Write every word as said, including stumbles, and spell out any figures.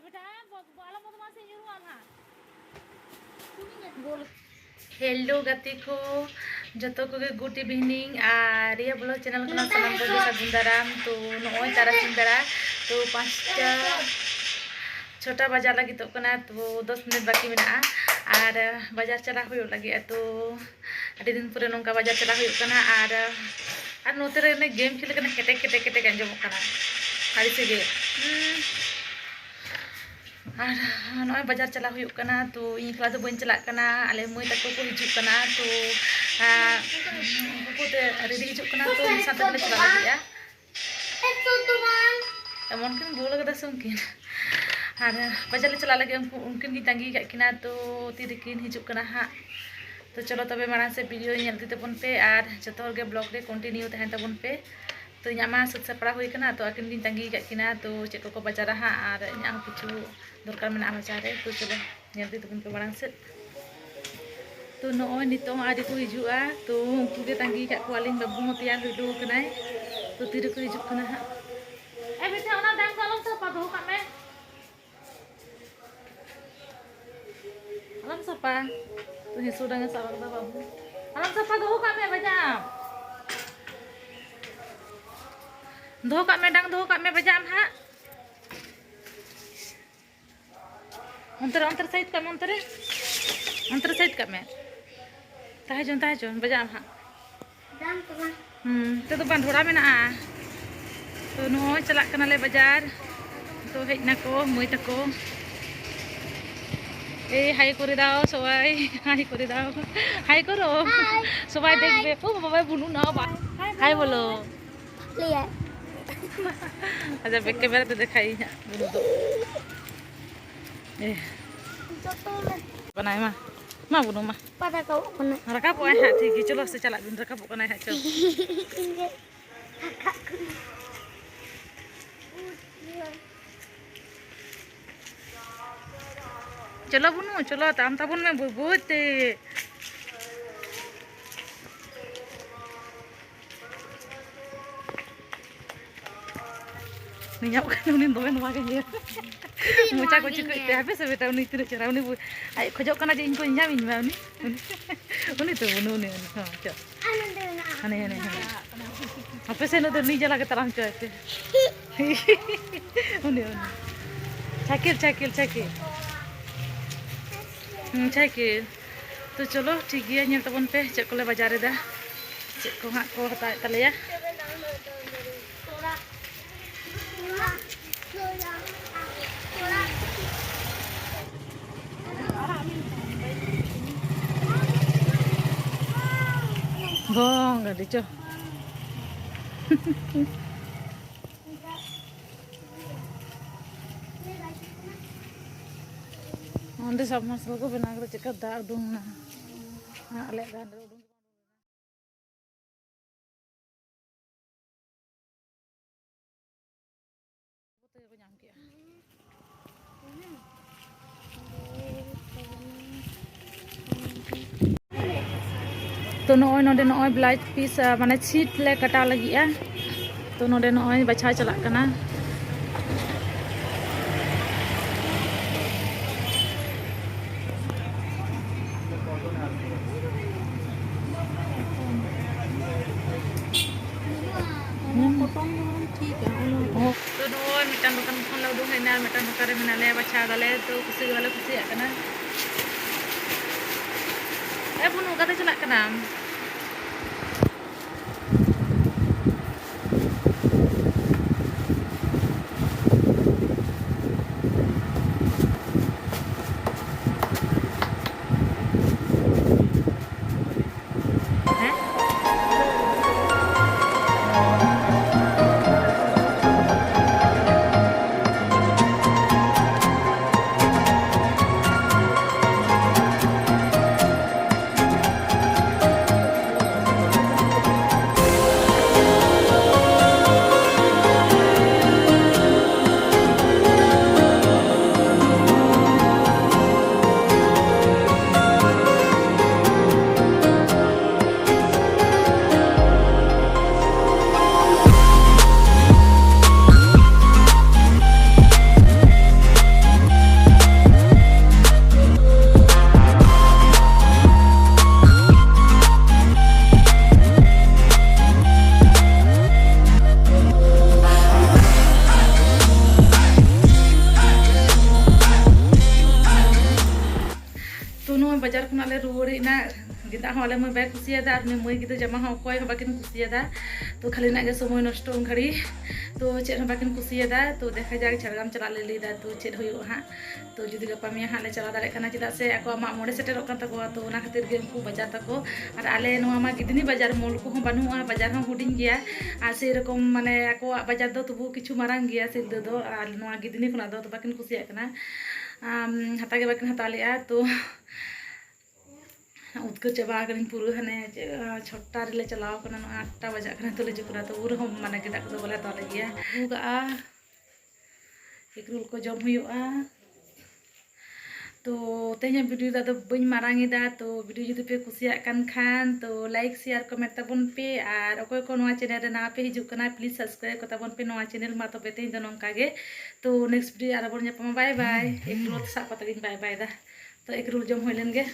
ᱵᱮᱴᱟ, ᱵᱚ-, ᱵᱚ-, ᱟᱞᱚᱢ ᱵᱚᱫᱢᱟᱥᱤ, ᱧᱩᱨᱩᱜ ᱟᱢ ᱦᱟᱸᱜ᱾ ᱦᱮᱞᱳ ᱜᱟᱛᱮ ᱠᱚ, ᱡᱚᱛᱚ ᱠᱚᱜᱮ good evening᱾ ᱟᱨ ᱨᱤᱭᱟ vlog channel ᱠᱷᱚᱱᱟᱜ ᱥᱟᱱᱟᱢ ᱠᱚᱜᱮ ᱥᱟᱹᱜᱩᱱ ᱫᱟᱨᱟᱢ᱾ ᱛᱚ ᱱᱚᱜᱼᱚᱭ ᱛᱟᱨᱟᱥᱤᱧ ᱵᱮᱲᱟ, ᱛᱚ ᱯᱟᱸᱪᱴᱟ, ᱪᱷᱚᱴᱟ ᱵᱟᱡᱟᱜ ᱞᱟᱹᱜᱤᱫᱚᱜ ᱠᱟᱱᱟ᱾ ᱛᱚ ᱫᱚᱥ ᱢᱤᱱᱤᱴ ᱵᱟᱹᱠᱤ ᱢᱮᱱᱟᱜᱼᱟ᱾ ᱟᱨ ᱵᱟᱡᱟᱨ ᱪᱟᱞᱟᱜ ᱦᱩᱭᱩᱜ ᱞᱟᱹᱜᱤᱫ᱾ ᱛᱚ ᱟᱹᱰᱤ ᱫᱤᱱ ᱯᱚᱨᱮ ᱱᱚᱝᱠᱟ ᱵᱟᱡᱟᱨ ᱪᱟᱞᱟᱜ ᱦᱩᱭᱩᱜ ᱠᱟᱱᱟ᱾ ᱟᱨ, ᱟᱨ ᱱᱚᱛᱮ ᱨᱮ ᱚᱱᱮ game ᱠᱷᱮᱞ ᱠᱟᱱᱟ, ᱠᱮᱴᱮᱠ ᱠᱮᱴᱮᱠ ᱠᱮᱴᱮᱠ ᱟᱸᱡᱚᱢᱚᱜ ᱠᱟᱱᱟ ᱟᱹᱲᱤᱥ ᱜᱮ᱾ ᱦᱩᱸ᱾ ᱟᱨ ᱱᱚᱜᱼᱚᱭ ᱵᱟᱡᱟᱨ ᱪᱟᱞᱟᱜ ᱦᱩᱭᱩᱜ ᱠᱟᱱᱟ, ᱛᱚ ᱤᱧ ᱮᱠᱞᱟ ᱫᱚ ᱵᱟᱹᱧ ᱪᱟᱞᱟᱜ ᱠᱟᱱᱟ, ᱟᱞᱮ ᱢᱟᱹᱭ ᱛᱟᱠᱚ ᱠᱚ ᱦᱤᱡᱩᱜ ᱠᱟᱱᱟ, ᱛᱚ, ᱟᱨ, ᱩᱱᱠᱩ ᱠᱚ ᱛᱮ ready ᱦᱤᱡᱩᱜ ᱠᱟᱱᱟ, ᱛᱚ ᱢᱤᱫ ᱥᱟᱶ ᱛᱮᱜᱮ ᱞᱮ ᱪᱟᱞᱟᱜ ᱞᱟᱹᱜᱤᱫᱼᱟ᱾ ᱮᱢᱚᱱ ᱠᱤᱱ ᱜᱳᱞ ᱠᱟᱫᱟ ᱥᱮ ᱩᱱᱠᱤᱱ᱾ ᱟᱨ ᱵᱟᱡᱟᱨ ᱞᱮ ᱪᱟᱞᱟᱜ ᱞᱟᱹᱜᱤᱫ, ᱩᱱᱠᱩ, ᱩᱱᱠᱤᱱ ᱜᱤᱧ ᱛᱟᱺᱜᱤ ᱟᱠᱟᱫ ᱠᱤᱱᱟ, ᱛᱚ ᱛᱤᱨᱮᱠᱤᱱ ᱦᱤᱡᱩᱜ ᱠᱟᱱᱟ ᱦᱟᱸᱜ᱾ ᱛᱚ ᱪᱚᱞᱚ ᱛᱚᱵᱮ ᱢᱟᱲᱟᱝ ᱥᱮᱫ video ᱧᱮᱞ ᱤᱫᱤ ᱛᱟᱵᱚᱱ ᱯᱮ ᱟᱨ ᱡᱚᱛᱚ ᱦᱚᱲ ᱜᱮ vlog ᱨᱮ continue ᱛᱟᱦᱮᱱ ᱛᱟᱵᱚᱱ ᱯᱮ᱾ ᱛᱚ ᱤᱧᱟᱹᱜ ᱢᱟ ᱥᱟᱹᱛ ᱥᱟᱯᱲᱟᱣ ᱦᱩᱭ ᱠᱟᱱᱟ, ᱛᱚ ᱟᱹᱠᱤᱱ ᱜᱤᱧ ᱛᱟᱺᱜᱤ ᱟᱠᱟᱫ ᱠᱤᱱᱟ, ᱛᱚ ᱪᱮᱫ ᱠᱚᱠᱚ ᱵᱟᱡᱟᱨᱟ ᱦᱟᱸᱜ ᱟᱨ ᱤᱧᱟᱹᱜ ᱦᱚᱸ ᱠᱤᱪᱷᱩ ᱫᱚᱨᱠᱟᱨ ᱢᱮᱱᱟᱜᱼᱟ ᱵᱟᱡᱟᱨ ᱨᱮ᱾ ᱛᱚ ᱪᱚᱞᱚ ᱧᱮᱞ ᱤᱫᱤ ᱛᱟᱵᱚᱱ ᱯᱮ ᱢᱟᱲᱟᱝ ᱥᱮᱫ᱾ ᱛᱚ ᱱᱚᱜᱼᱚᱭ ᱱᱤᱛᱚᱜ ᱦᱚᱸ ᱟᱹᱣᱨᱤ ᱠᱚ ᱦᱤᱡᱩᱜᱼᱟ, ᱛᱚ ᱩᱱᱠᱩ ᱜᱮ ᱛᱟᱺᱜᱤ ᱟᱠᱟᱫ ᱠᱚᱣᱟᱞᱤᱧ᱾ ᱵᱟᱹᱵᱩ ᱦᱚᱸ ᱛᱮᱭᱟᱨ ᱦᱩᱭ ᱦᱚᱴᱚ ᱟᱠᱟᱱᱟᱭ, ᱛᱚ ᱛᱤᱨᱮᱠᱚ ᱦᱤᱡᱩᱜ ᱠᱟᱱᱟ ᱦᱟᱸᱜ᱾ ᱮ ᱵᱤᱴᱤ, ᱚᱱᱟ ᱰᱟᱝ ᱫᱚ ᱟᱞᱚᱢ ᱥᱟᱯᱷᱟ, ᱫᱚᱦᱚ ᱠᱟᱜ ᱢᱮ᱾ ᱟᱞᱚᱢ ᱥᱟᱯᱷᱟ᱾ ᱛᱚ ᱦᱤᱥᱩ ᱰᱟᱝ ᱮ ᱥᱟᱵ ᱟᱠᱟᱫᱟ ᱵᱟᱹᱵᱩ᱾ ᱟᱞᱚᱢ ᱥᱟᱯᱷᱟ, ᱫᱚᱦᱚ ᱠᱟᱜ ᱢᱮ, ᱵᱟᱡᱟᱜ ᱟᱢ᱾ ᱫᱚᱦᱚ ᱠᱟᱜ ᱢᱮ, ᱰᱟᱝ ᱫᱚᱦᱚ ᱠᱟᱜ ᱢᱮ, ᱵᱟᱡᱟᱜ ᱟᱢ ᱦᱟᱸᱜ᱾ ᱚᱱᱛᱮ ᱨᱮ, ᱚᱱᱛᱮ ᱨᱮ side ᱠᱟᱜ ᱢᱮ, ᱚᱱᱛᱮ ᱨᱮ᱾ ᱚᱱᱛᱮ ᱨᱮ side ᱠᱟᱜ ᱢᱮ᱾ ᱛᱟᱦᱮᱸ ᱦᱚᱪᱚᱱ, ᱛᱟᱦᱮᱸ ᱦᱚᱪᱚᱱ, ᱵᱟᱡᱟᱜ ᱟᱢ ᱦᱟᱸᱜ᱾ ᱵᱟᱝ ᱛᱚ ᱵᱟᱝ᱾ ᱦᱩᱸ, ᱱᱤᱛᱚᱜ ᱫᱚ ᱵᱟᱝ, ᱰᱷᱚᱲᱟ ᱢᱮᱱᱟᱜᱼᱟ᱾ ᱛᱚ ᱱᱚᱜᱼᱚᱭ ᱪᱟᱞᱟᱜ ᱠᱟᱱᱟᱞᱮ ᱵᱟᱡᱟᱨ᱾ ᱛᱚ ᱦᱮᱡ ᱱᱟᱠᱚ ᱢᱟᱹᱭ ᱛᱟᱠᱚ᱾ ᱮᱭ hi ᱠᱚᱨᱮ ᱫᱟᱣ ᱥᱚᱵᱟᱭ, hi ᱠᱚᱨᱮ ᱫᱟᱣ, hi ᱠᱚᱨᱚ᱾ Hi. ᱥᱚᱵᱟᱭ ᱫᱮᱠᱷ ᱵᱮ᱾ ᱳ ᱵᱟᱵᱟ, ᱵᱩᱱᱩ ᱱᱟ ᱵᱟ-, hi ᱵᱚᱞᱚ᱾ ᱞᱟᱹᱭᱟᱭ᱾ ᱟᱪᱪᱷᱟ, ᱵᱮᱠ camera ᱛᱮ ᱫᱮᱠᱷᱟᱭ ᱤᱧ ᱦᱟᱸᱜ, ᱵᱩᱱᱩ ᱫᱚ᱾ ᱮ᱾ ᱡᱚᱛᱚ ᱞᱮ ᱵᱟᱱᱟᱭ ᱢᱟ᱾ ᱢᱟ ᱵᱩᱱᱩ ᱢᱟ᱾ ᱯᱟᱛᱟ ᱠᱚ ᱠᱟᱱᱟ᱾ ᱨᱟᱠᱟᱵᱚᱜ ᱟᱭ ᱦᱟᱸᱜ, ᱴᱷᱤᱠ ᱜᱮ, ᱪᱚᱞᱚ ᱥᱮ ᱪᱟᱞᱟᱜ ᱵᱤᱱ, ᱨᱟᱠᱟᱵᱚᱜ ᱠᱟᱱᱟᱭ ᱦᱟᱸᱜ, ᱪᱚ᱾ ᱤᱧ ᱜᱮ᱾ ᱪᱚᱞᱚ ᱵᱩᱱᱩ, ᱪᱚᱞᱚ, ᱛᱟᱲᱟᱢ ᱛᱟᱵᱚᱱ ᱢᱮ ᱵᱟᱹᱭ ᱵᱟᱹᱭ ᱛᱮ᱾ ᱩᱱᱤ ᱧᱟᱢᱚᱜ ᱠᱟᱱᱟ, ᱩᱱᱤ ᱫᱚᱢᱮ ᱱᱚᱣᱟ ᱜᱮ ᱧᱮᱞ᱾ ᱢᱚᱪᱟ ᱠᱚ ᱪᱤᱠᱟᱹᱜ ᱛᱮ, ᱦᱟᱯᱮ ᱥᱮ ᱵᱮᱴᱟ, ᱩᱱᱤ ᱛᱤᱱᱟᱹᱜ ᱪᱮᱦᱨᱟ, ᱩᱱᱤ ᱵᱚ-, ᱟᱡ ᱠᱷᱚᱡᱚᱜ ᱠᱟᱱᱟ ᱡᱮ ᱤᱧ ᱠᱚ ᱧᱟᱢᱤᱧ ᱢᱟ ᱩᱱᱤ᱾ ᱩᱱᱤ ᱛᱚ, ᱩᱱᱤ, ᱩᱱᱤ, ᱩᱱᱤ, ᱦᱚᱸ, ᱪᱚ᱾ ᱦᱟᱱᱮ, ᱦᱟᱱᱮ, ᱦᱟᱱᱮ᱾ ᱦᱟᱯᱮ ᱥᱮ, ᱱᱩᱭ ᱫᱚ ᱱᱩᱭ ᱡᱟᱞᱟ ᱜᱮ ᱛᱟᱲᱟᱢ ᱦᱚᱪᱚ ᱟᱭ ᱯᱮ᱾ ᱩᱱᱤ, ᱩᱱᱤ᱾ Cycle, cycle, cycle. ᱦᱩᱸ, ᱥᱟᱭᱠᱮᱞ᱾ ᱛᱚ ᱪᱚᱞᱚ, ᱴᱷᱤᱠ ᱜᱮᱭᱟ, ᱧᱮᱞ ᱛᱟᱵᱚᱱ ᱯᱮ ᱪᱮᱫ ᱠᱚᱞᱮ ᱵᱟᱡᱟᱨ ᱮᱫᱟ, ᱪᱮᱫ ᱠᱚ ᱦᱟᱸᱜ ᱠᱚ ᱦᱟᱛᱟᱣᱮᱫ ᱛᱟᱞᱮᱭᱟ᱾ ᱜᱚᱝ ᱜᱟᱹᱰᱤ ᱪᱚ᱾ ᱚᱸᱰᱮ ᱥᱟᱵᱢᱟᱨᱥᱟᱞ ᱠᱚ ᱵᱮᱱᱟᱣ ᱠᱟᱫᱟ, ᱪᱮᱫᱠᱟ ᱫᱟᱜ ᱩᱰᱩᱝ ᱮᱱᱟ᱾ ᱟᱞᱮᱭᱟᱜ ᱫᱚ ᱦᱟᱸᱰᱮ ᱩᱰᱩᱝ ᱛᱮᱜᱮ ᱠᱚ ᱧᱟᱢ ᱠᱮᱜᱼᱟ᱾ ᱛᱚ ᱱᱚᱜᱼᱚᱭ ᱱᱚᱰᱮ ᱱᱚᱜᱼᱚᱭ ᱵᱞᱟᱣᱩᱡᱽ ᱯᱤᱥ, ᱟ, ᱢᱟᱱᱮ ᱪᱷᱤᱴ ᱞᱮ ᱠᱟᱴᱟᱣ ᱞᱟᱹᱜᱤᱫᱼᱟ᱾ ᱛᱚ ᱱᱚᱰᱮ ᱱᱚᱜᱼᱚᱭ ᱵᱟᱪᱷᱟᱣ ᱪᱟᱞᱟᱜ ᱠᱟᱱᱟ᱾ ᱦᱩᱸ᱾ ᱛᱚ ᱱᱚᱜᱼᱚᱭ ᱢᱤᱫᱴᱟᱝ ᱫᱚᱠᱟᱱ ᱠᱷᱚᱱ ᱞᱮ ᱩᱰᱩᱝ ᱦᱮᱡ ᱮᱱᱟ, ᱟᱨ ᱢᱤᱫᱴᱟᱝ ᱫᱚᱠᱟᱱ ᱨᱮ ᱢᱮᱱᱟᱜ ᱞᱮᱭᱟ, ᱵᱟᱪᱷᱟᱣ ᱫᱟᱞᱮ, ᱛᱚ ᱠᱩᱥᱤ ᱜᱮ ᱵᱟᱞᱮ ᱠᱩᱥᱤᱭᱟᱜ ᱠᱟᱱᱟ᱾ ᱮ ᱵᱩᱱᱩ, ᱚᱠᱟᱛᱮ ᱪᱟᱞᱟᱜ ᱠᱟᱱᱟᱢ? ᱵᱟᱡᱟᱨ ᱠᱷᱚᱱᱟᱜ ᱞᱮ ᱨᱩᱣᱟᱹᱲ ᱮᱱᱟ᱾ ᱜᱮᱸᱫᱟᱜ ᱦᱚᱸ ᱟᱞᱮ ᱢᱟᱹᱭ ᱵᱟᱭ ᱠᱩᱥᱤᱭᱟᱫᱟ ᱟᱨ ᱩᱱᱤ ᱢᱟᱹᱭ ᱜᱤᱫᱽᱨᱟᱹ ᱡᱟᱢᱟ ᱦᱚᱸ ᱚᱠᱚᱭ ᱦᱚᱸ ᱵᱟᱹᱠᱤᱱ ᱠᱩᱥᱤᱭᱟᱫᱟ᱾ ᱛᱚ ᱠᱷᱟᱹᱞᱤ ᱱᱟᱜ ᱜᱮ ᱥᱚᱢᱚᱭ ᱱᱚᱥᱴᱚ ᱩᱱ ᱜᱷᱟᱹᱲᱤ᱾ ᱛᱚ ᱪᱮᱫ ᱦᱚᱸ ᱵᱟᱹᱠᱤᱱ ᱠᱩᱥᱤᱭᱟᱫᱟ᱾ ᱛᱚ ᱫᱮᱠᱷᱟ ᱡᱟᱠ ᱡᱷᱟᱲᱜᱨᱟᱢ ᱪᱟᱞᱟᱜ ᱞᱮ ᱞᱟᱹᱭᱫᱟ, ᱛᱚ ᱪᱮᱫ ᱦᱩᱭᱩᱜᱼᱟ ᱦᱟᱸᱜ᱾ ᱛᱚ ᱡᱩᱫᱤ ᱜᱟᱯᱟ ᱢᱮᱭᱟᱝ ᱦᱟᱸᱜ ᱞᱮ ᱪᱟᱞᱟᱣ ᱫᱟᱲᱮᱭᱟᱜ ᱠᱟᱱᱟ, ᱪᱮᱫᱟᱜ ᱥᱮ ᱟᱠᱚᱣᱟᱜ ᱢᱟᱜ ᱢᱚᱬᱮ ᱥᱮᱴᱮᱨᱚᱜ ᱠᱟᱱ ᱛᱟᱠᱚᱣᱟ, ᱛᱚ ᱚᱱᱟ ᱠᱷᱟᱹᱛᱤᱨ ᱜᱮ ᱩᱱᱠᱩ ᱵᱟᱡᱟᱨ ᱛᱟᱠᱚ᱾ ᱟᱨ ᱟᱞᱮ ᱱᱚᱣᱟ ᱢᱟ ᱜᱤᱫᱷᱱᱤ ᱵᱟᱡᱟᱨ, ᱢᱚᱞ ᱠᱚᱦᱚᱸ ᱵᱟᱹᱱᱩᱜᱼᱟ, ᱵᱟᱡᱟᱨ ᱦᱚᱸ ᱦᱩᱰᱤᱧ ᱜᱮᱭᱟ᱾ ᱟᱨ ᱥᱮᱨᱚᱠᱚᱢ ᱢᱟᱱᱮ ᱟᱠᱚᱣᱟᱜ ᱵᱟᱡᱟᱨ ᱫᱚ ᱛᱚᱵᱩ ᱠᱤᱪᱷᱩ ᱢᱟᱨᱟᱝ ᱜᱮᱭᱟ ᱥᱤᱞᱫᱟᱹ ᱫᱚ, ᱟᱨ ᱱᱚᱣᱟ ᱜᱤᱫᱷᱱᱤ ᱠᱷᱚᱱᱟᱜ ᱫᱚ ᱵᱟᱹᱠᱤᱱ ᱠᱩᱥᱤᱭᱟᱜ ᱠᱟᱱᱟ᱾ ᱟᱢ, ᱦᱟᱛᱟᱣ ᱜᱮ ᱵᱟᱹᱠᱤᱱ ᱦᱟᱛᱟᱣ ᱞᱮᱜᱼᱟ᱾ ᱛᱚ ᱩᱫᱽᱜᱟᱹᱨ ᱪᱟᱵᱟ ᱟᱠᱟᱱᱟᱹᱧ ᱯᱩᱨᱟᱹ, ᱦᱟᱱᱮ ᱪᱮᱫ, ᱪᱷᱚᱴᱟ ᱨᱮᱞᱮ ᱪᱟᱞᱟᱣ ᱠᱟᱱᱟ, ᱱᱚᱜᱼᱚᱭ ᱟᱴᱴᱟ ᱵᱟᱡᱟᱜ ᱠᱟᱱᱟ, ᱱᱤᱛᱚᱜ ᱞᱮ ᱦᱤᱡᱩᱜ ᱠᱟᱱᱟ᱾ ᱛᱚ ᱩᱱ ᱨᱮᱦᱚᱸ ᱢᱟᱱᱮ ᱜᱮᱸᱫᱟᱜ ᱠᱚᱫᱚ ᱵᱟᱞᱮ ᱦᱟᱛᱟᱣ ᱞᱮᱫ ᱜᱮᱭᱟ᱾ ᱟᱹᱜᱩ ᱠᱟᱜᱼᱟ, ᱮᱜᱽᱨᱳᱞ ᱠᱚ ᱡᱚᱢ ᱦᱩᱭᱩᱜᱼᱟ᱾ ᱛᱚ ᱛᱮᱦᱮᱧᱟᱜ ᱵᱷᱤᱰᱤᱭᱳ ᱫᱚ ᱟᱫᱚ ᱵᱟᱹᱧ ᱢᱟᱨᱟᱝ ᱮᱫᱟ᱾ ᱛᱚ ᱵᱷᱤᱰᱤᱭᱳ ᱡᱩᱫᱤ ᱯᱮ ᱠᱩᱥᱤᱭᱟᱜ ᱠᱟᱱ ᱠᱷᱟᱱ, ᱛᱚ ᱞᱟᱭᱤᱠ, ᱥᱮᱭᱟᱨ, ᱠᱚᱢᱮᱱᱴ ᱛᱟᱵᱚᱱ ᱯᱮ᱾ ᱟᱨ ᱚᱠᱚᱭ ᱠᱚ ᱱᱚᱣᱟ ᱪᱮᱱᱮᱞ ᱨᱮ ᱱᱟᱣᱟ ᱯᱮ ᱦᱤᱡᱩᱜ ᱠᱟᱱᱟ, ᱯᱞᱤᱡᱽ ᱥᱟᱵᱥᱠᱨᱟᱭᱤᱵ ᱠᱟᱛᱟ ᱵᱚᱱ ᱯᱮ ᱱᱚᱣᱟ ᱪᱮᱱᱮᱞ ᱢᱟ᱾ ᱛᱚᱵᱮ ᱛᱮᱦᱮᱧ ᱫᱚ ᱱᱚᱝᱠᱟ ᱜᱮ᱾ ᱛᱚ ᱱᱮᱠᱥᱴ ᱵᱷᱤᱰᱤᱭᱳ ᱟᱨᱚ ᱵᱚᱱ ᱧᱟᱯᱟᱢᱟ᱾ ᱵᱟᱭ ᱵᱟᱭ᱾ ᱮᱜᱽᱨᱳᱞ ᱥᱟᱵ ᱠᱟᱛᱮ ᱜᱤᱧ ᱵᱟᱭ ᱵᱟᱭ ᱮᱫᱟ᱾ ᱛᱚ ᱮᱜᱽᱨᱳᱞ ᱡᱚᱢ ᱦᱩᱭ ᱞᱮᱱ ᱜᱮ᱾